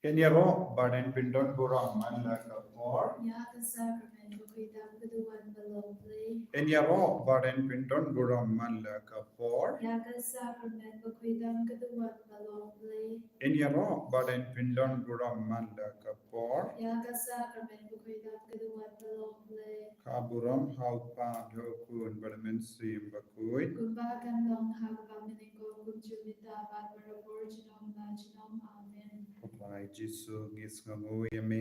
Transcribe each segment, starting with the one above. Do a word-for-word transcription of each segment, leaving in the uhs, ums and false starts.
Yn ïaroh bad yn pyndon burom man la ka por. Ïa ka sakramen ba khuidam ka duwan ba long Blei. Yn ïaroh bad yn pyndon burom man la ka por. Ïa ka sakramen ba khuidam ka duwan ba long Blei. Yn ïaroh bad yn pyndon burom man la ka por. Ïa ka sakramen ba khuidam ka duwan ba long Blei. Ka burom ha u Kpa, ha u Khun bad ha u Mynsiem Bakhuid. Kumba kan long ha kaba mynnyngkong, kumjuh mynta bad barabor, junom la junom. Amen. Ko Trai Jisu, ngi sngewnguh ïa me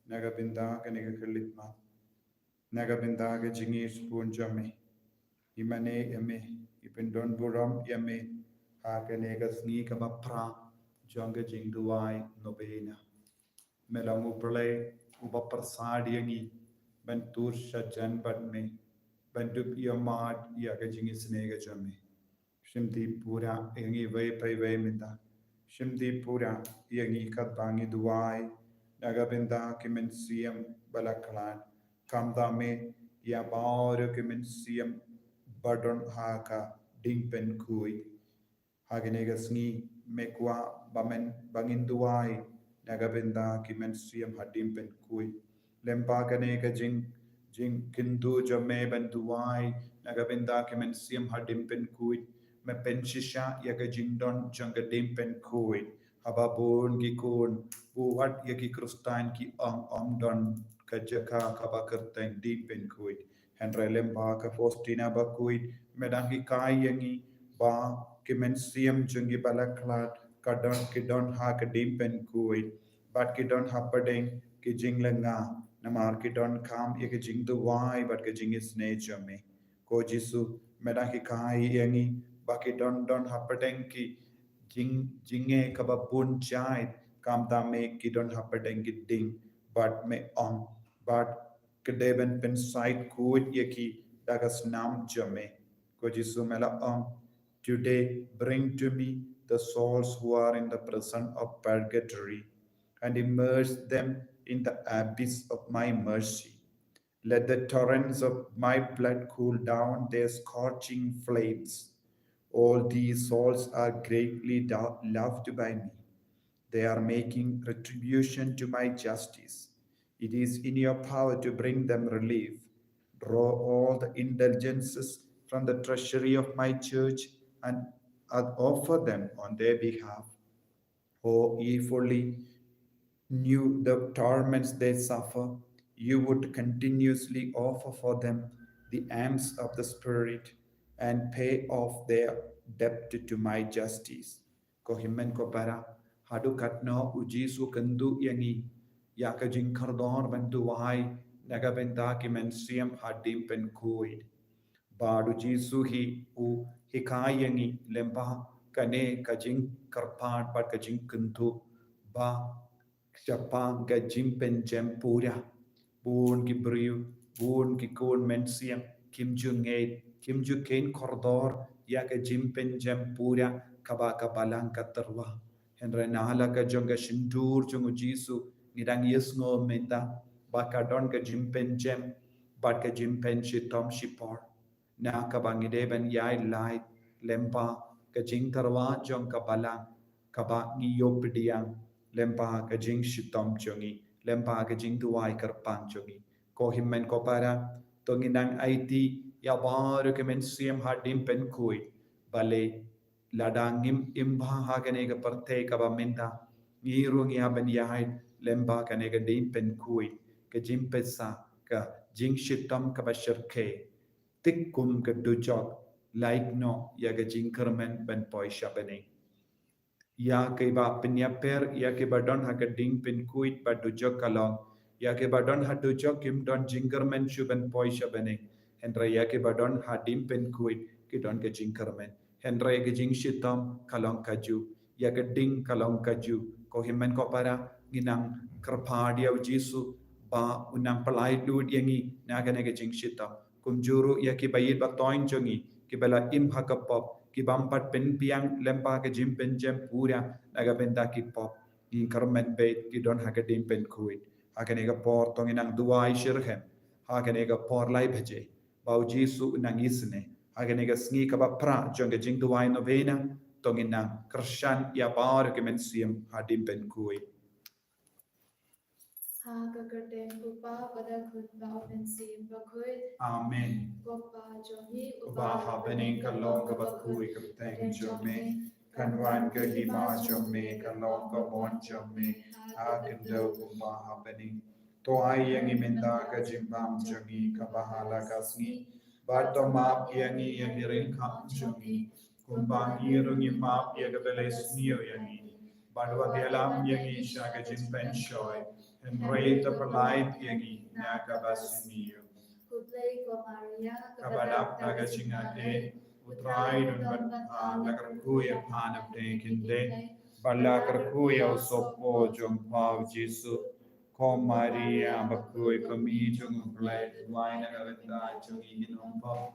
na ka bynta kane ka khyllipmat, na ka bynta ka jingïasyllok jong me. Ngi mane ïa me, ngi pyndon burom ïa me ha kane ka sngi kaba phra jong ka jingduwai novena. Me long U Blei uba pyrsad ïa ngi ban tur shajan bad me, ban dup ïa mad ïa ka jingisynei ka jong me. Shim dih pura ïa ngi iwei pa iwei mynta. Shim dih pura ïa ngi katba ngi duwai na ka bynta ki mynsiem ba la khlad. Khamtam me ïa baroh ki mynsiem ba don ha ka diengpynkhuid. Ha kane ka sngi me kwah ba men, ba ngin duwai na ka bynta ki mynsiem ha diengpynkhuid. Lyngba kane ka jing, jingkyntu jong me ban duwai na ka bynta ki mynsiem ha diengpynkhuid, me pynshisha ïa ka jingdon jong ka diengpynkhuid. Haba bun ki khun, bun wat ïa ki Khristan ki ong ym don ka jaka kaba kyrteng diengpynkhuid. Hynrei lyngba ka Faustina Bakhuid, me dang hikai ïa ngi ba ki mynsiem jong ngi ba la khlad ka don, ki don ha ka diengpynkhuid, bad ki don hapdeng ki jinglynga, namar ki donkam ïa ka jingduwai bad ka jingisynei jong me. Ko Jisu, me dang hikai ïa ngi ba ki don, don hapdeng ki jing, jingeh kaba bun jait, khamtam me ki don hapdeng ki dieng, bad me ong, bad ka dei ban pynsaid khuid ïa ki da ka snam jong me. Ko Jisu, me la ong, "Today bring to me the souls who are in the prison of purgatory, and immerse them in the abyss of my mercy. Let the torrents of my blood cool down their scorching flames. All these souls are greatly do-, loved by me. They are making retribution to my justice. It is in your power to bring them relief. Draw all the indulgences from the treasury of my church and, and offer them on their behalf. Oh, if only knew the torments they suffer, you would continuously offer for them the alms of the Spirit and pay off their debt to my justice." Ko hynmen ko para, haduh katno U Jisu u kyntu ïa ngi ïa ka jingkordor ban duwai na ka bynta ki mynsiem ha diengpynkhuid. Bad U Jisu hi u hikai ïa ngi lyngba kane ka jingkyrpad bad ka jingkyntu ba shaphang ka jingpynjem pura, bun ki briew, bun ki khun mynsiem kim ju ngeit, kim ju kheiñ kordor ïa ka jingpynjem pura kaba ka Balang ka tyrwa. Hynrei na la ka jong ka shyntur jong U Jisu, ngi dang ïohsngew mynta ba ka don ka jingpynjem bad ka jingpynshitom shipor, na kaba ngi dei ban ïaid lait lyngba ka jingtyrwa jong ka Balang, kaba ngi ïoh pdiang lyngba ka jingshitom jong ngi, lyngba ka jingduwai kyrpang jong ngi. Ko hynmen ko para, to ngin nang aiti ïa baroh ki mynsiem ha diengpynkhuid, balei lada ngim im bha ha kane ka pyrthei kaba mynta, ngi ruh ngi hap ban ïaid lyngba kane ka diengpynkhuid, ka jingpynsah, ka jingshitom kaba shyrkhei. Thik kum ka dujok, lait noh ïa ka jingkyrmen ban poi sha bneng. Ïa kiba pynïapher ïa kiba don ha ka diengpynkhuid ba dujok ka long, ïa kiba don ha dujok kim don jingkyrmen shuh ban poi sha bneng. Hynrei ïa kiba don ha diengpynkhuid ki don ka jingkyrmen. Hynrei ka jingshitom ka long kajuh, ïa ka ding ka long kajuh. Ko hynmen ko para, ngin nang kyrpad ïa U Jisu ba un nang pynlait lut ïa ngi na kane ka jingshitom. Kumjuh ruh ïa kiba ïeit ba thoiñ jong ngi, kiba la im ha ka pop, kibym pat pynbiang lyngba ka jingpynjem pura na ka bynta ki pop. Ngin kyrmen beit ki don ha ka diengpynkhuid. Ha kane ka por to ngin nang duwai shitrhem. Ha kane ka por lai baje, ba U Jisu un nang isynei. Ha kane ka sngi kaba phra jong ka jingduwai novena, to ngin nang kyrshan ïa baroh ki mynsiem ha diengpynkhuid. Ha ka kyrteng u Kpa bad u Khun bad u Mynsiem Bakhuid. Amen. Ko Kpa jong ngi uba ha bneng, ka long kaba khuid ka kyrteng jong me. Kan wan ka hima jong me, kan long ka mon jong me ha ka khyndew kumba ha bneng. To ai ïa ngi mynta ka jingbam jong ngi kaba ha la ka sngi. Bad to map ïa ngi ïa ki ryngkat jong ngi, kumba ngi ruh ngi map ïa kiba leh sniew ïa ngi. Bad wat ïalam ïa ngi sha ka jingpynshoi, hynrei to pyllait ïa ngi na kaba sniew. Khublei ko Maria, kaba dap da ka jingaiei, u Trai u don bad pha, la kyrkhu ïa pha na pdeng ki khyndai, bad la kyrkhu ïa u sohpop jong pha u Jisu. Ko Maria bakhuid, ko Mei jong u Blei, duwai na ka bynta jong ngi ki nongpop,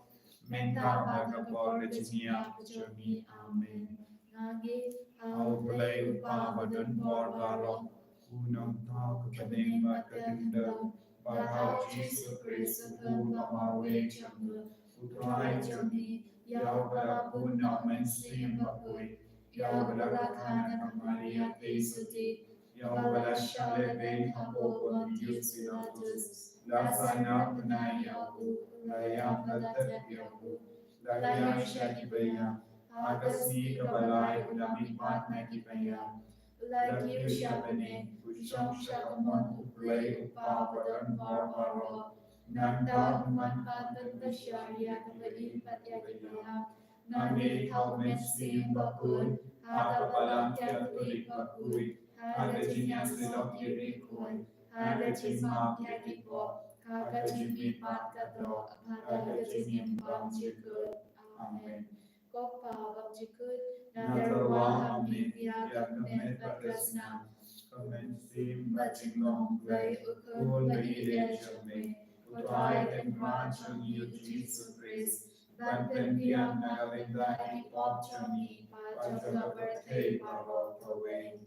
mynta bad ha ka por ka jingïap jong ngi. Amen. Nga ngeit ha u Blei u Kpa badonbor baroh, u nongthaw ka bneng bad ka khyndew, bad ha u Jisu Khrist u khun ba marwei jong ngi, u Trai jong ngi, ïa uba la bun na u Mynsiem Bakhuid, ïa uba la kha na ka Maria Theisotti, ïa uba la shah lehbeiñ hapoh u Pontius Pilatus, la sah na bnai ïa u, la ïap la tep ïa u, la hiar sha kiba ïap, ha ka sngi kaba lai u la mihpat na kiba ïap, u la kiew sha bneng, u shong sha ka mon u Blei u Kpa badonbor baroh. Nangta un wan pat ban bishar ïa kiba im bad ïa kiba ïap. Nga ngeit ha u Mynsiem Bakhuid, ha ka Balang Katholik bakhuid, ha ka jingïasyllok ki riewkhuid, ha ka jingmap ïa ki pop, ha ka jingmihpat ka doh, ha ka jingim bymjukut. Amen. Ko Kpa bymjukut, nga tyrwa ha me ïa ka met bad ka snam, ka mynsiem bad jinglong Blei u Khun ba ïeit jong me, u Trai Tynrad jong ngi u Jisu Khrist, ban pynbiang na ka bynta ki pop jong ngi bad jong ka pyrthei baroh kawei.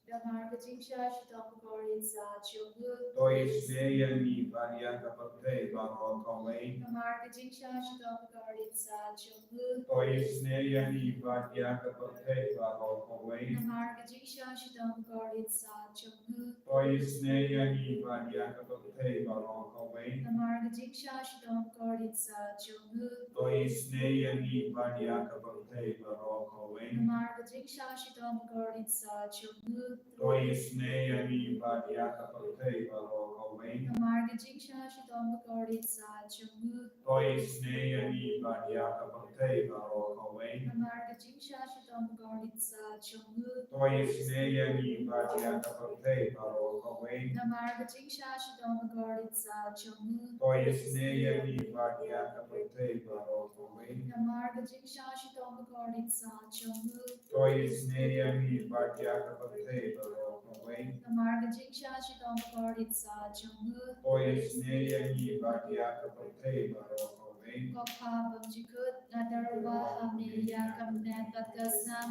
Namar ka jingshah shitom bakordit satia jong u. To isynei ïa ngi bad ïa ka pyrthei baroh kawei. Namar ka jingshah shitom bakordit satia jong u. To isynei ïa ngi bad ïa ka pyrthei baroh kawei. Namar ka jingshah shitom bakordit satia jong u. To isynei ïa ngi bad ïa ka pyrthei baroh kawei. Namar ka jingshah shitom bakordit satia jong u. To isynei ïa ngi bad ïa ka pyrthei baroh kawei. Namar ka jingshah shitom bakordit satia jong u. To isynei ïa ngi bad ïa ka pyrthei baroh kawei. Namar ka jingshah shitom bakordit satia jong u. To isynei ïa ngi bad ïa ka pyrthei baroh kawei. Namar ka jingshah shitom bakordit satia jong u. To isynei ïa ngi bad ïa ka pyrthei baroh kawei. Namar ka jingshah shitom bakordit satia jong u. To isynei ïa ngi bad ïa ka pyrthei baroh kawei. Namar ka jingshah shitom bakordit satia jong u. To isynei ïa ngi bad ïa ka pyrthei baroh kawei. Namar ka jingshah shitom bakordit satia jong u. To isynei ïa ngi bad ïa ka pyrthei baroh kawei. Ko Kpa bymjukut, nga tyrwa ha me ïa ka met bad ka snam,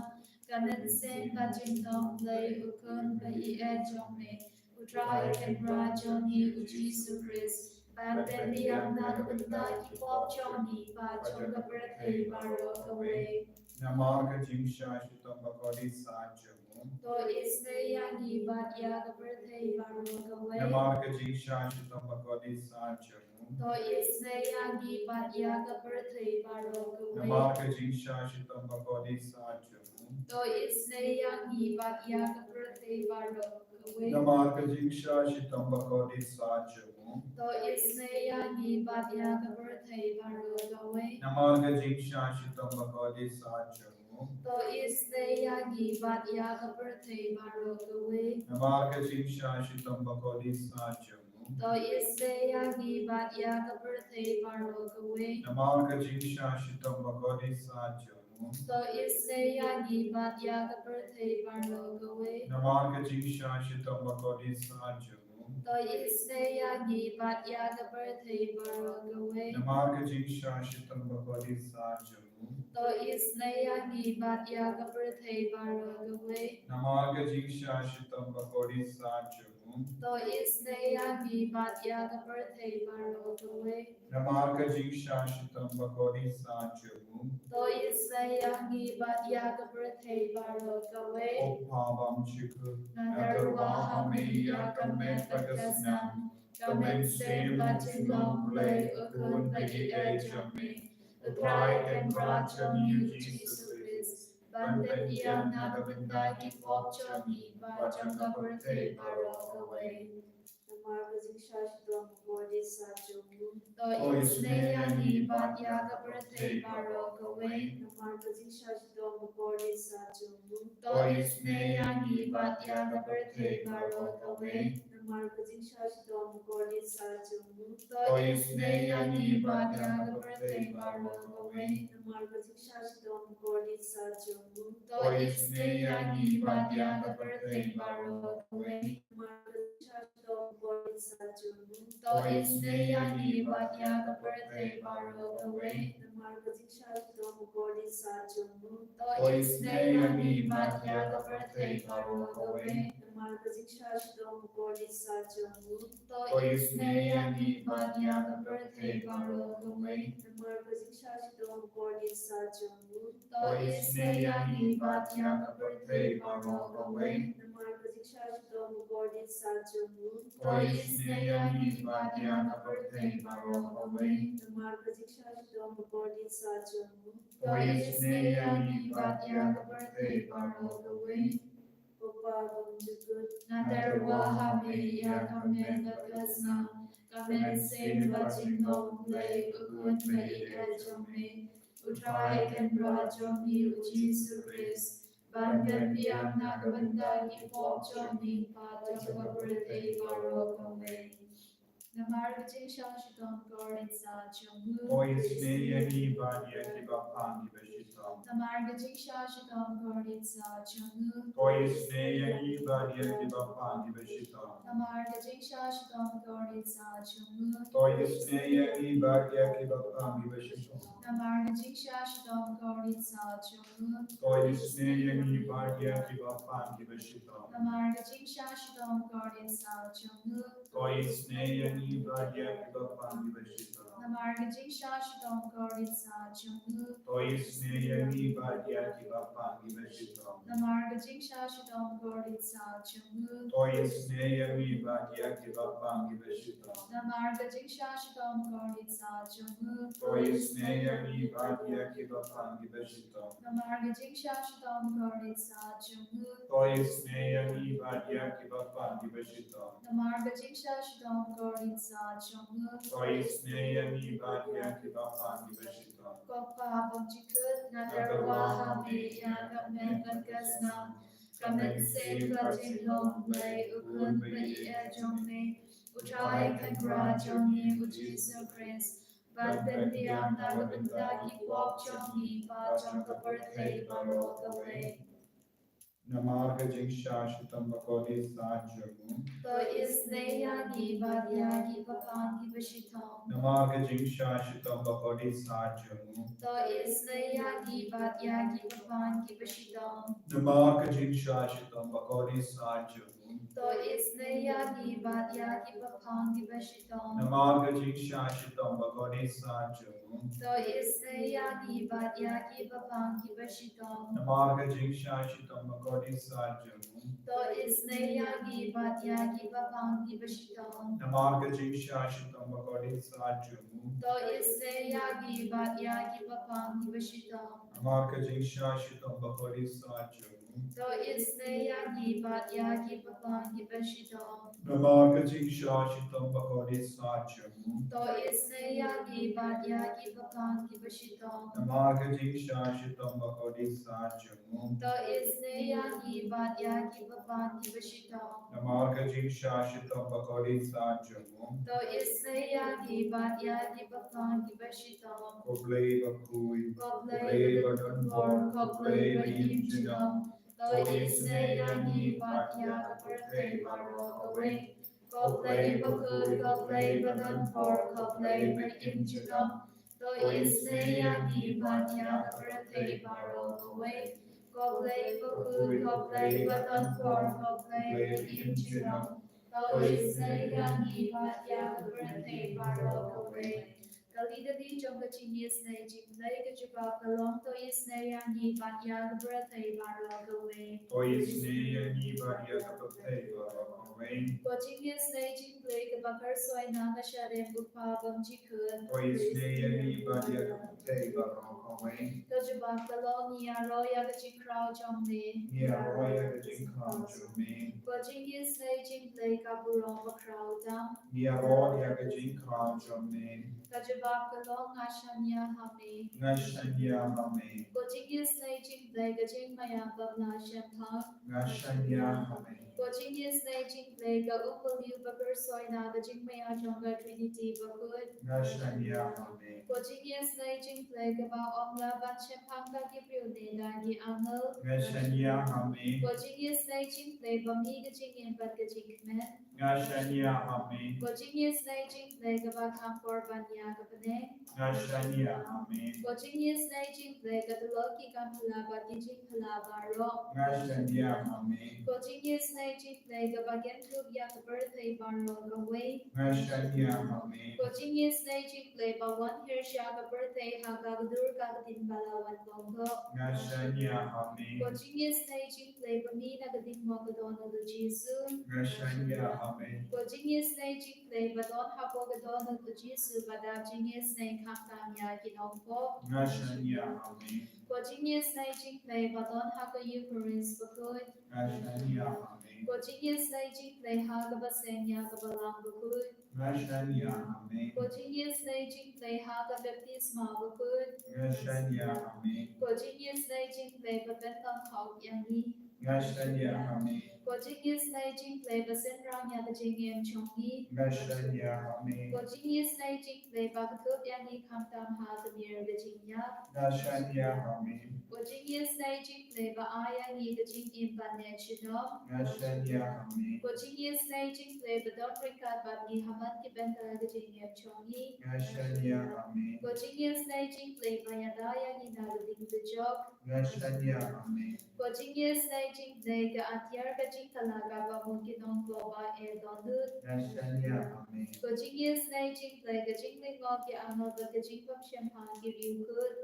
ka mynsiem bad jinglong Blei u Khun ba ïeit jong me, u Trai Tynrad jong ngi u Jisu Khrist, ban pynbiang na ka bynta ki pop jong ngi bad jong ka pyrthei baroh kawei. Namar ka jingshah shitom bakordit satia jong u. To isynei ïa ngi bad ïa ka pyrthei baroh kawei. Namar ka jingshah shitom bakordit satia jong u. To isynei ïa ngi bad ïa ka pyrthei baroh kawei. Namar ka jingshah shitom bakordit satia jong u. To isynei ïa ngi bad ïa ka pyrthei baroh kawei. Namar ka jingshah shitom bakordit satia jong u. To isynei ïa ngi bad ïa ka pyrthei baroh kawei. Namar ka jingshah shitom bakordit satia jong u. To isynei ïa ngi bad ïa ka pyrthei baroh kawei. Namar ka jingshah shitom bakordit satia jong u. To isynei ïa ngi bad ïa ka pyrthei baroh kawei. Namar ka jingshah shitom bakordit satia jong u. To isynei ïa ngi bad ïa ka pyrthei baroh kawei. Namar ka jingshah shitom bakordit satia jong u. To isynei ïa ngi bad ïa ka pyrthei baroh kawei. Namar ka jingshah shitom bakordit satia jong u. To isynei ïa ngi bad ïa ka pyrthei baroh kawei. Namar ka jingshah shitom bakordit satia jong u. To isynei ïa ngi bad ïa ka pyrthei baroh kawei. Namar ka jingshah shitom bakordit sah jong u. To isynei ïa ngi bad ïa ka pyrthei baroh kawei. Ko Kpa bymjukut, Nga tyrwa ha me ïa ka met bad ka snam, ka mynsiem bad jinglong Blei u Khun ba ïeit jong me, U Trai Kynrad jong ngi U Jisu Khrist, ban pynbiang na ka bynta ki pop jong ngi bad jong ka pyrthei baroh kawei. Namar ka jingshah shitom bakordit sah jong u. To isynei ïa ngi bad ïa ka pyrthei baroh kawei. Namar ka jingshah shitom bakordit sah jong u. To isynei ïa ngi bad ïa ka pyrthei baroh kawei. Namar ka jingshah shitom bakordit sah jong u. To isynei ïa ngi bad ïa ka pyrthei baroh kawei. Namar ka jingshah shitom bakordit sah jong u. To isynei ïa ngi bad ïa ka pyrthei baroh kawei. Namar ka jingshah shitom bakordit sah jong u. To isynei ïa ngi bad ïa ka pyrthei baroh kawei. Namar ka jingshah shitom bakordit sah jong u. To isynei ïa ngi bad ïa ka pyrthei baroh kawei. Namar ka jingshah shitom bakordit sah jong u. To isynei ïa ngi bad ïa ka pyrthei baroh kawei. Namar ka jingshah shitom bakordit sah jong u. To isynei ïa ngi bad ïa ka pyrthei baroh kawei. Namar ka jingshah shitom bakordit sah jong u. To isynei ïa ngi bad ïa ka pyrthei baroh kawei. Namar ka jingshah shitom bakordit sah jong u. To isynei ïa ngi bad ïa ka pyrthei baroh kawei. Ko Kpa bymjukut, nga tyrwa ha me ïa ka met bad ka snam, ka mynsiem bad jinglong Blei u Khun ba ïeit jong me, U Trai Kynrad jong ngi U Jisu Khrist, ban pynbiang na ka bynta ki pop jong ngi bad jong ka pyrthei baroh kawei. Namar ka jingshah shitom bakordit sah jong u. To isynei ïa ngi bad ïa kiba pang kiba shitom. Namar ka jingshah shitom bakordit sah jong u. To isynei ïa ngi bad ïa kiba pang kiba shitom. Namar ka jingshah shitom bakordit sah jong u. To isynei ïa ngi bad ïa kiba pang kiba shitom. Namar ka jingshah shitom bakordit sah jong u. To isynei ïa ngi bad ïa kiba pang kiba shitom. Namar ka jingshah shitom bakordit sah jong u. To isynei ïa ngi bad ïa kiba pang kiba shitom. Namar ka jingshah shitom bakordit sah jong u. To isynei ïa ngi bad ïa kiba pang kiba shitom. Namar ka jingshah shitom bakordit sah jong u. To isynei ïa ngi bad ïa kiba pang kiba shitom. Namar ka jingshah shitom bakordit sah jong u. To isynei ïa ngi bad ïa kiba pang kiba shitom. Namar ka jingshah shitom bakordit sah jong u. To isynei ïa ngi bad ïa kiba pang kiba shitom. Namar ka jingshah shitom bakordit sah jong u. To isynei ïa ngi bad ïa kiba pang kiba shitom. Ko Kpa bymjukut, nga tyrwa ha me ïa ka met bad ka snam, ka mynsiem bad jinglong Blei u Khun ba ïeit jong me, U Trai Kynrad jong ngi U Jisu Khrist, ban pynbiang na ka bynta ki pop jong ngi bad jong ka pyrthei baroh kawei. Namar ka jingshah shitom bakordit sah jong u. To isynei ïa ngi bad ïa kiba pang kiba shitom. Namar ka jingshah shitom bakordit sah jong u. To isynei ïa ngi bad ïa kiba pang kiba shitom. Namar ka jingshah shitom bakordit sah jong u. To isynei ïa ngi bad ïa kiba pang kiba shitom. Namar ka jingshah shitom bakordit sah jong u. To isynei ïa ngi bad ïa kiba pang kiba shitom. Namar ka jingshah shitom bakordit sah jong u. To isynei ïa ngi bad ïa kiba pang kiba shitom. Namar ka jingshah shitom bakordit sah jong u. To isynei ïa ngi bad ïa kiba pang kiba shitom. Namar ka jingshah shitom bakordit sah jong u. To isynei ïa ngi bad ïa kiba pang kiba shitom. Namar ka jingshah shitom bakordit sah jong u. To isynei ïa ngi bad ïa kiba pang kiba shitom. Namar ka jingshah shitom bakordit sah jong u. To isynei ïa ngi bad ïa kiba pang kiba shitom. Namar ka jingshah shitom bakordit sah jong u. To isynei ïa ngi bad ïa kiba pang kiba shitom. Ko Blei bakhuid, ko Blei badonbor, ko Blei ba im junom. To isynei ïa ngi bad ïa ka pyrthei baroh kawei. Ko Blei bakhuid, ko Blei badonbor, ko Blei ba im junom. To isynei ïa ngi bad ïa ka pyrthei baroh kawei. Ko Blei bakhuid, ko Blei badonbor, ko Blei ba im junom. To isynei ïa ngi bad ïa ka pyrthei baroh kawei. Ka lida di jong ka jingisynei jingpyrthei ka jubab ka long, to isynei ïa ngi bad ïa ka pyrthei baroh kawei. To isynei ïa ngi bad ïa ka pyrthei baroh kawei. Ka jingisynei jingpyrthei kaba kyrshoi na ka shadem u Kpa bymjukut. To isynei ïa ngi bad ïa ka pyrthei baroh kawei. Ka jubab ka long, ngi ïaroh ïa ka jingkhraw jong me. Ngi ïaroh ïa ka jingkhraw jong me. Ka jingisynei jingpyrthei ka burom bakhraw tam. Ngi ïaroh ïa ka jingkhraw jong me. Ka jubab ka long, nga shaniah ha me. Nga shaniah ha me. Ka jingisynei jingpyrthei ka jingmaïa bym lah shemphang. Nga shaniah ha me. Ka jingisynei jingpyrthei ka umbalei ba kyrshoi na ka jingmaïa jong ka Trinity bakhuid. Nga shaniah ha me. Ka jingisynei jingpyrthei kaba ym lah ban shemphang da ki briew ne da ki angel. Nga shaniah ha me. Ka jingisynei jingpyrthei ba mih ka jingim bad ka jingkmen. Nga shaniah ha me. Ka jingisynei jingpyrthei kaba kham por ban ïa ka bneng. Nga shaniah ha me. Ka jingisynei jingpyrthei ka tulop ki kam phylla bad ki jingphylla baroh. Nga shaniah ha me. Ka jingisynei jingpyrthei kaba kynthup ïa ka pyrthei baroh kawei. Nga shaniah ha me. Ka jingisynei jingpyrthei ba wan hiar sha ka pyrthei ha ka kdur ka ktien ba la wan bongkok. Nga shaniah ha me. Ka jingisynei jingpyrthei ba mih na ka diengmut ka don u Jisu. Nga shaniah ha me. Ka jingisynei jingpyrthei ba don hapoh ka don u Jisu ba dap jingisynei khamtam ïa ki nongpop. Nga shaniah ha me. Ka jingisynei jingpyrthei ba don ha ka Eukharist bakhuid. Nga shaniah ha me. Ka jingisynei jingpyrthei ha kaba seng ïa ka Balang bakhuid. Nga shaniah ha me. Ka jingisynei jingpyrthei ha ka baptisma bakhuid. Nga shaniah ha me. Ka jingisynei jingpyrthei ba pynlong hok ïa ngi. Nga shaniah ha me. Ka jingisynei jingpyrthei ba synran ïa ka jingim jong ngi. Nga shaniah ha me. Ka jingisynei jingpyrthei ba kynthup ïa ngi khamtam ha ka mier ka jingïap. Nga shaniah ha me. Ka jingisynei jingpyrthei ba ai ïa ngi ka jingim ban leit sha noh. Nga shaniah ha me. Ka jingisynei jingpyrthei ba don ryngkat bad ngi ha man ki bynta ka jingim jong ngi. Nga shaniah ha me. Ka jingisynei jingpyrthei ba ïada ïa ngi na ka ding dujok. Nga shaniah ha me. Ka jingisynei jingpyrthei ka atiar ka jingkylla kaba mut ki nongkob ba eh dohnud. Nga shaniah ha me. Ka jingisynei jingpyrthei ka jinglyngngoh ki angel bad ka jingbymshemphang ki riewkhuid.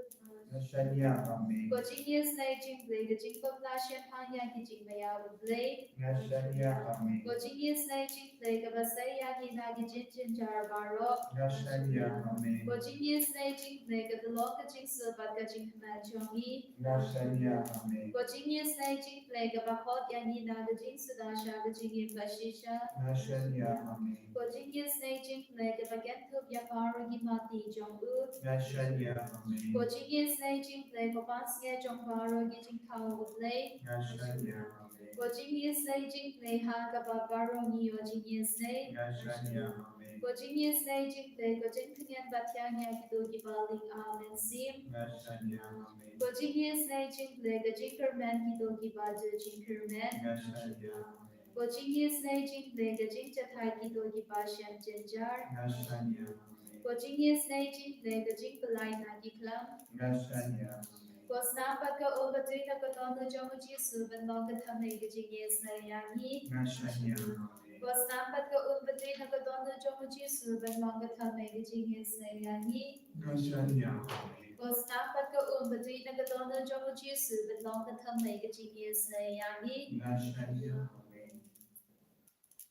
Nga shaniah ha me. Ka jingisynei jingpyrthei ka jingbymlah shemphang ïa ki jingmaïa U Blei. Nga shaniah ha me. Ka jingisynei jingpyrthei kaba sei ïa ngi na ki jingjynjar baroh. Nga shaniah ha me. Ka jingisynei jingpyrthei ka tyllong ka jingsuk bad ka jingkmen jong ngi. Nga shaniah ha me. Ka jingisynei jingpyrthei kaba khot ïa ngi na ka jingsuda sha ka jingim ba shisha. Nga shaniah ha me. Ka jingisynei jingpyrthei kaba kynthup ïa baroh ki mati jong u. Nga shaniah ha me. Ka jingisynei jingpyrthei ka pansngiat jong baroh ki jingthaw U Blei. Nga shaniah ha me. Ka jingisynei jingpyrthei ha kaba baroh ngi ïoh jingisynei. Nga shaniah ha me. Ka jingisynei jingpyrthei ka jingkhynñiat ba thiang ïa kito kiba ling ar mynsiem. Nga shaniah ha me. Ka jingisynei jingpyrthei ka jingkyrmen kito kiba ju jingkyrmen. Nga shaniah ha me. Ka jingisynei jingpyrthei ka jingjathait kito kiba shem jynjar. Nga shaniah ha me. Ka jingisynei jingpyrthei ka jingpyllait na ki khlam. Nga shaniah ha me. Ka snam bad ka um ba tui na ka dohnud jong u Jisu ban long ka thymmei ka jingisynei ïa ngi. Nga shaniah ha me. Ka snam bad ka um ba tui na ka dohnud jong u Jisu ban long ka thymmei ka jingisynei ïa ngi. Nga shaniah ha me. Ka snam bad ka um ba tui na ka dohnud jong u Jisu ban long ka thymmei ka jingisynei ïa ngi. Nga shaniah ha me.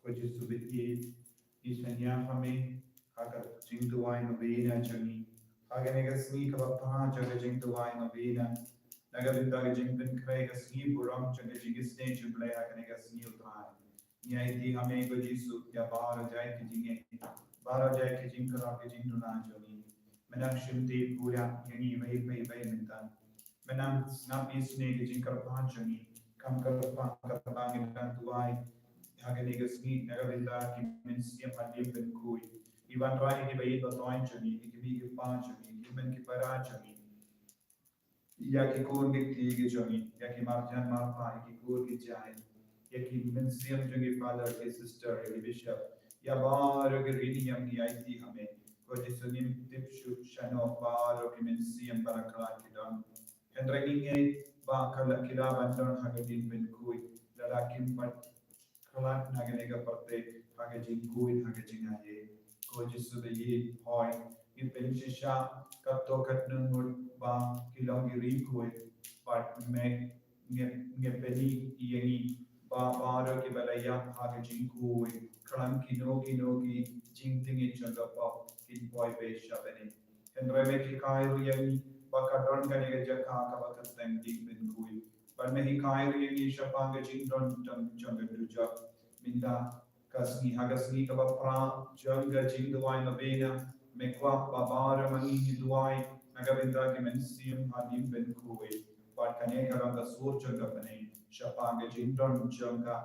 Ko Jisu bad ngi, ngi shaniah ha me ha ka jingduwai novena jong ngi. Ha kane ka sngi kaba bha jong ka jingduwai novena, na ka bynta ka jingpynkhreh ka sngi burom jong ka jingisynei jong U Blei ha kane ka sngi U Trai, ngi aiti ha me ko Jisu ïa baroh jait ka jingeh, baroh jait ka jingkyrpad, ka jingduna jong ngi. Men nang shim tip pura ïa ngi iwei pa iwei mynta. Men nang sngap isynei ka jingkyrpad jong ngi. Kham kyrpad kaba ngi dang duwai ha kane ka sngi na ka bynta ki mynsiem hadien pynkhuid. Ngi wanrah ïa ki ba ïeit ba thoh jong ngi, ïa ki mei ki pa jong ngi, ïa ki hynmen ki para jong ngi, ïa ki khun ki kti ki jong ngi, ïa ki marjan marpa, ïa ki kur ki jait, ïa ki mynsiem jong ki father ki sister, ïa ki bishop, ïa baroh ki ri ngi ïam ngi aiti ha me. Ko Jisu ngim tip shuh shano baroh ki mynsiem ba la khlad ki don. Hynrei ngi ngeit ba ka la ki la ban don ha ka dien pynkhuid, lada kim pat khlad na kane ka pyrthei ha ka jingkhuid, ha ka jingaiei. Ko Jisu ba ïeit hoi, ngi pynshisha katto katne ngut ba ki long ki riewkhuid, bad me ngi, ngi pyni ïa ngi ba baroh kiba la ïap ha ka jingkhuid, khlem kino kino ki jingtngit jong ka pop kin poi beit sha bneng. Hynrei me hikai ruh ïa ngi ba ka don kane ka jaka kaba kyrteng ding pynkhuid. Bad me hikai ruh ïa ngi shaphang ka jingdon jong, jong ka dujok. Mynta ka sngi, ha ka sngi kaba phra jong ka jingduwai novena, me kwah ba baroh ma ngi ngi duwai na ka bynta ki mynsiem hadien pynkhuid. Bad kane ka long ka sur jong ka bneng shaphang ka jingdon jong ka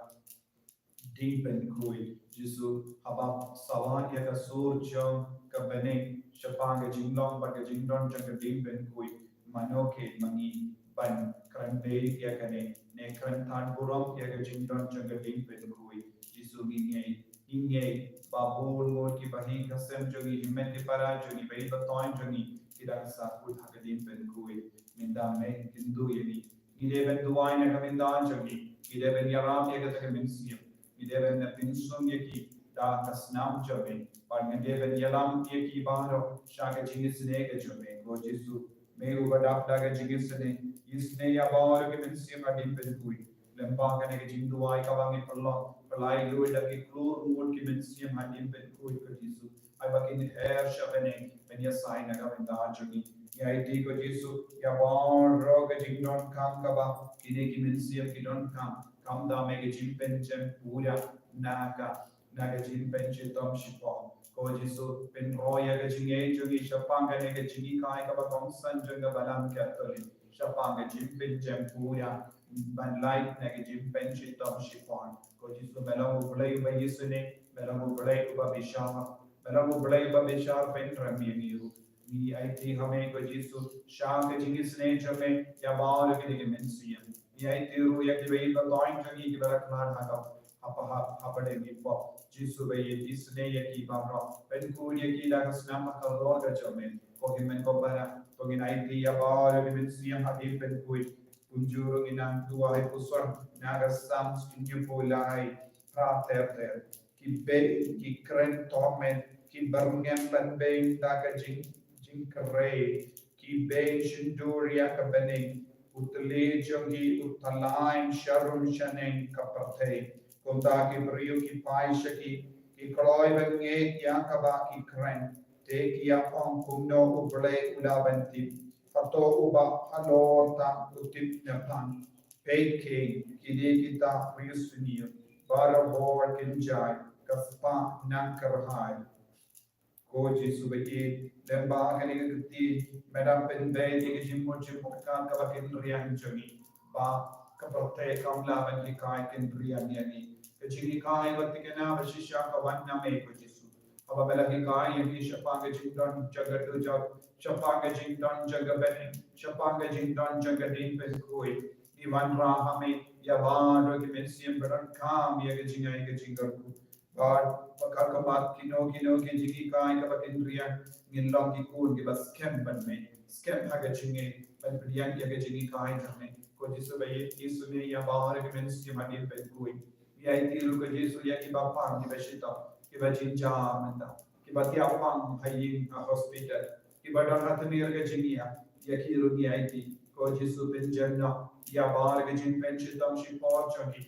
ding pynkhuid. Jisu, haba sawa ïa ka sur jong ka bneng shaphang ka jinglong bad ka jingdon jong ka ding pynkhuid, mano keiñ ma ngi ban kren beit ïa kane, ne kren tad burom ïa ka jingdon jong ka ding pynkhuid. Jisu, ngi ngeit, ngi ngeit ba bun ngut kiba hi ka sem jong ngi, hynmen ki para jong ngi, ba ïeit ba toiñ jong ngi, ki dang sahkut ha ka ding pynkhuid. Mynta me kyntu ïa ngi. Ngi dei ban duwai na ka bynta jong ki. Ngi dei ban ïarap ïa kita ki mynsiem. Ngi dei ban pynsum ïa ki da ka snam jong me. Bad ngi dei ban ïalam ïa ki baroh sha ka jingisynei ka jong me. Ko Jisu, me uba dap da ka jingisynei, isynei ïa baroh ki mynsiem hadien pynkhuid. Lyngba kane ka jingduwai kaba ngi pynlong, pynlait lut da ki klur ngut ki mynsiem hadien pynkhuid, ko Jisu. Ai ba kin her sha bneng ban ïasaid na ka bynta jong ngi. Ngi aiti, ko Jisu, ïa baroh ka jingdonkam kaba kine ki mynsiem ki donkam, khamtam ïa ka jingpynjem pura na ka, na ka jingpynshitom shipor. Ko Jisu, pynroi ïa ka jingngeit jong ngi shaphang kane ka jinghikai kaba kongsan jong ka Balang Katholik, shaphang ka jingpynjem pura ban lait na ka jingpynshitom shipor. Ko Jisu, me long U Blei uba isynei, me long U Blei uba bishar, me long U Blei uba bishar pynrem ïa ngi ruh. Ngi aiti ha me, ko Jisu, sha ka jingisynei jong me ïa baroh kine ki mynsiem. Ngi aiti ruh ïa kiba ïeit ba toiñ jong ngi kiba la khlad ha ka, ha ka, ha ka, hapdeng ki pop. Jisu ba ïeit, isynei ïa ki baroh, pynkhuid ïa ki da ka snam halor ka jong me. Ko hynmen ko para, to ngin aiti ïa baroh ki mynsiem hadien pynkhuid. Kumjuh ruh ngin nang duwai puson na ka Salm hynñiewphew lai, phra ter ter. Ki beiñ, ki kren tymmen, ki byrngem ban beiñ da ka jing, jingkyrhai, ki beiñ shyntur ïa ka bneng, u tylli jong ki u tyllaiñ sharum shaneng ka pyrthei. Kumta ki briew ki phai sha ki, ki kloi ban ngeit ïa kaba ki kren, te ki ïa ong, kumno U Blei u lah ban tip? Hato uba halor tang u tip ne phang? Peit keiñ, kine kita riewsniew, barabor kin jai, ka spah nang kyrhai. Ko Jisu ba ïeit, lyngba kane ka ktien, me dang pynbeit ïa ka jingmut jingpyrkhat kaba kynriang jong ngi, ba ka pyrthei kam lah ban hikai kynriang ïa ngi. Ka jinghikai ba thikna ba shisha ka wan na me, ko Jisu. Haba me la hikai ïa ngi shaphang ka jingdon jong ka dujok, shaphang ka jingdon jong ka bneng, shaphang ka jingdon jong ka ding pynkhuid, ngi wanrah ha me ïa baroh ki mynsiem ba donkam ïa ka jingai ka jingkyrkhu. Bad ba ka khmat kino kino ki jinghikai kaba kynriang, ngin long ki khun kiba skhem ban me, skhem ha ka jingngeit, ban pdiang ïa ka jinghikai jong me. Ko Jisu ba ïeit, isynei ïa baroh ki mynsiem hadien pynkhuid. Ngi aiti ruh, ko Jisu, ïa kiba pang, kiba shitom, kiba jynjar mynta, kiba thiah pang ha ïing ha hospital, kiba don ha tmier ka jingïap, ïa ki ruh ngi aiti. Ko Jisu, pynjem noh ïa baroh ka jingpynshitom shipor jong ki.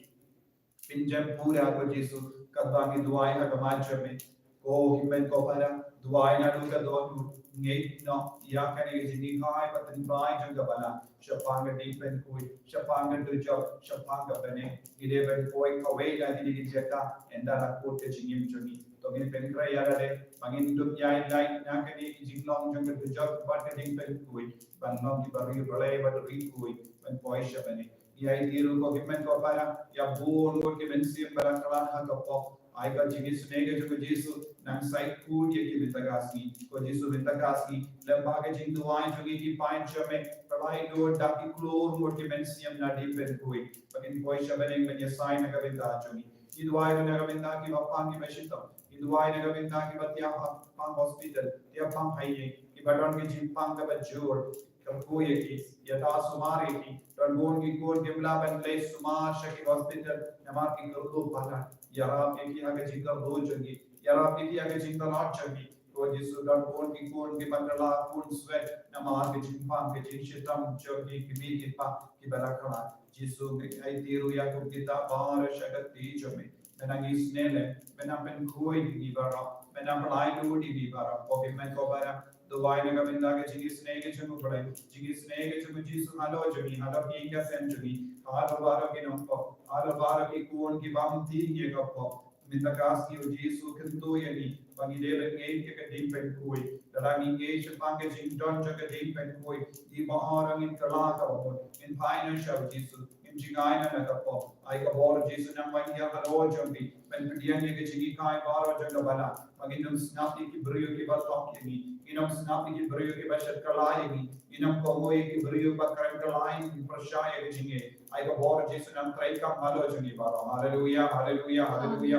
Pynjem pura, ko Jisu, katba ngi duwai ha khmat jong me. Ko hynmen ko para, duwai naduh ka dohnud, ngeit noh ïa kane ka jinghikai ba tynrai jong ka Balang shaphang ka ding pynkhuid, shaphang ka dujok, shaphang ka bneng. Ngi dei ban poi kawei na kine ki jaka, ynda la kut ka jingim jong ngi. To ngin pynkhreh ïa lade ba ngin dup ïaid lait na kane ka jinglong jong ka dujok bad ka ding pynkhuid, ban long kiba riewblei bad riewkhuid ban poi sha bneng. Ngi aiti ruh, ko hynmen ko para, ïa bun ngut ki mynsiem ba la khlad ha ka pop. Ai ka jingisynei ka jong u Jisu nang sait kut ïa ki mynta ka sngi. Ko Jisu, mynta ka sngi, lyngba ka jingduwai jong ngi ki paid jong me, pynlait lut da ki klur ngut ki mynsiem na ding pynkhuid, ba kin poi sha bneng ban ïasaid na ka bynta jong ngi. Ngi duwai ruh na ka bynta kiba pang, kiba shitom. Ngi duwai na ka bynta kiba thiah pang hospital, thiah pang ha ïing, kiba don ka jingpang kaba jur. kyrkhu ïa ki, ïa ta sumar ïa ki. Don bun ki khun kim lah ban leit sumar sha ki hospital namar ki kyrkhu palat. Ïarap ïa ki ha ka jingkyrkhu jong ki, ïarap ïa ki ha ka jingtharai jong ki. Ko Jisu, don bun ki khun kiba kylla khun swet namar ka jingpang, ka jingshitom jong ki kmie ki kpa kiba la khlad. Jisu, ngi aiti ruh ïa kum kita baroh sha ka kti jong me. Me nang isynei lem, me nang pynkhuid ïa ngi baroh, me nang pynlait lut ïa ngi baroh. Ko Hynmen ko Para, duwai na ka bynta ka jingisynei ka jong U Blei, jingisynei ka jong U Jisu halor jong ngi, halor ki ïing ki sem jong ngi, halor baroh ki nongpop, halor baroh ki khun ki bym thied ïa ka pop. Mynta ka sngi, U Jisu, kyntu ïa ngi ba ngi dei ban ngeit ïa ka ding pynkhuid. Lada ngi ngeit shaphang ka jingdon jong ka ding pynkhuid, ngi baroh ngin kylla ka mut, ngin phai noh sha U Jisu, ngin jngai noh na ka pop. Ai ka bor, U Jisu, nang wan ïa halor jong ngi, ban pdiang ïa ka jinghikai baroh jong ka balang, ba ngin ym sngap ïa ki briew kiba thok ïa ngi, ngin ym sngap ïa ki briew kiba shet kylla ïa ngi, ngin ym kohnguh ïa ki briew ba kren kylla ïa ngi, pyrshah ïa ka jingngeit. Ai ka bor Jisu nang treikam halor jong ngi baroh. Haleluya, haleluya, haleluya.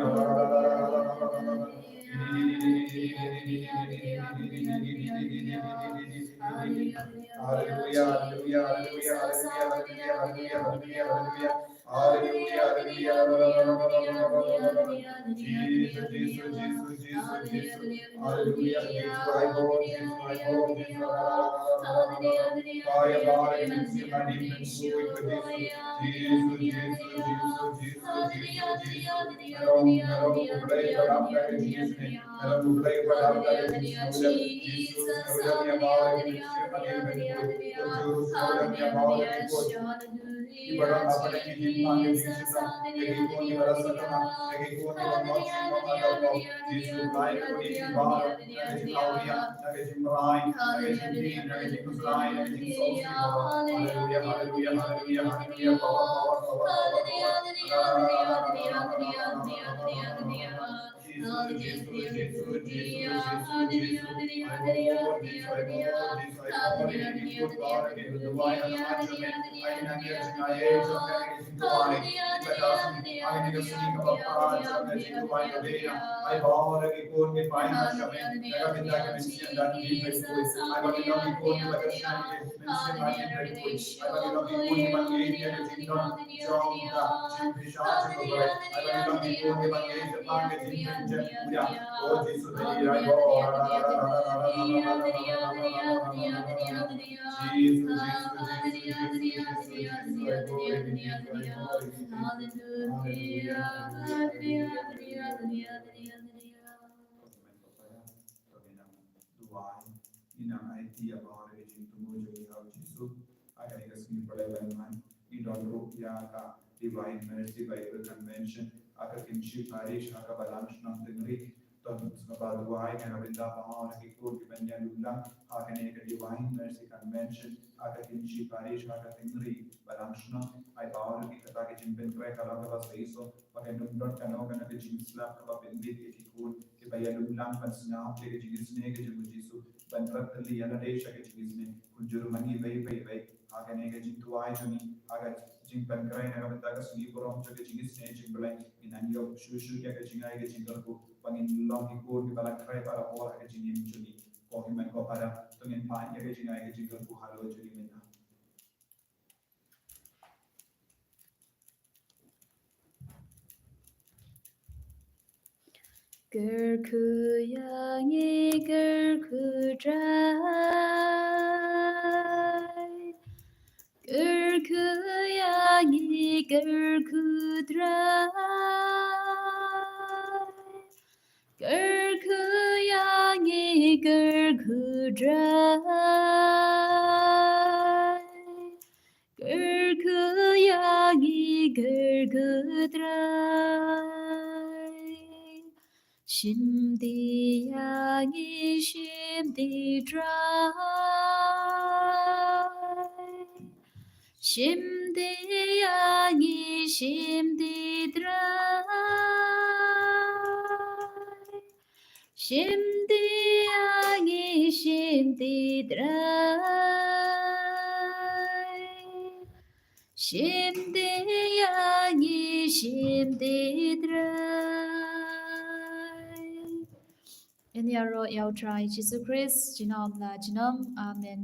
Haleluya, haleluya, haleluya. Haleluya, haleluya. Jisu, Jisu, Jisu, Jisu, Jisu. Haleluya, Jisu, ai bor, Jisu, ai bor, Jisu. Ai bor, Jisu, ai bor, Jisu, Jisu, Jisu, Jisu. Haleluya, haleluya, haleluya, haleluya, haleluya. Duwai, ngi nang aiti ïa baroh ki jingthmu jong ngi ha U Jisu. Ha kane ka sngi Phareng Laitman, ngi don ruh ïa ka Divine Mercy Bible Convention ha ka Kynshi Parish ha ka balang shnong Tyngri. Don sngewbha duwai na ka bynta baroh ki khun kiban ïalulang ha kane ka Divine Mercy Convention ha ka Kynshi Parish ha ka Tyngri balang shnong. Ai baroh ki kata ki jingpynkhreh ka long kaba shisha. Ba kan ym don kano kano ka jingslap kaba pynbit ïa ki khun kiba ïalulang ban sngap ïa ka jingisynei ka jong U Jisu, ban rat tylli ïa lade sha ka jingisynei. Kynjur ma ngi iwei pa iwei ha kane ka jingduwai jong ngi, ha ka jingpynkhreh na ka bynta ka sngi burom jong ka jingisynei jong U Blei, ngin nang ïoh shuh shuh ïa ka jingai ka jingkyrkhu ba ngin long ki khun kiba la khreh para bor ha ka jingim jong ngi. Ko Hynmen ko Para, to ngin pan ïa ka jingai ka jingkyrkhu halor jong ngi mynta. Kyrkhu ïa ngi, kyrkhu Trai. Kyrkhu ïa ngi, kyrkhu Trai. Kyrkhu ïa ngi, kyrkhu Trai. Kyrkhu ïa ngi, kyrkhu Trai. Shim ti ïa ngi, shim ti Trai. Shim ti ïa ngi, shim ti Trai. Shim ti ïa ngi, shim ti Trai. Shim ti ïa ngi, shim ti Trai. Yn ïaroh ïa U Trai Jisu Khrist, junom la junom. Amen.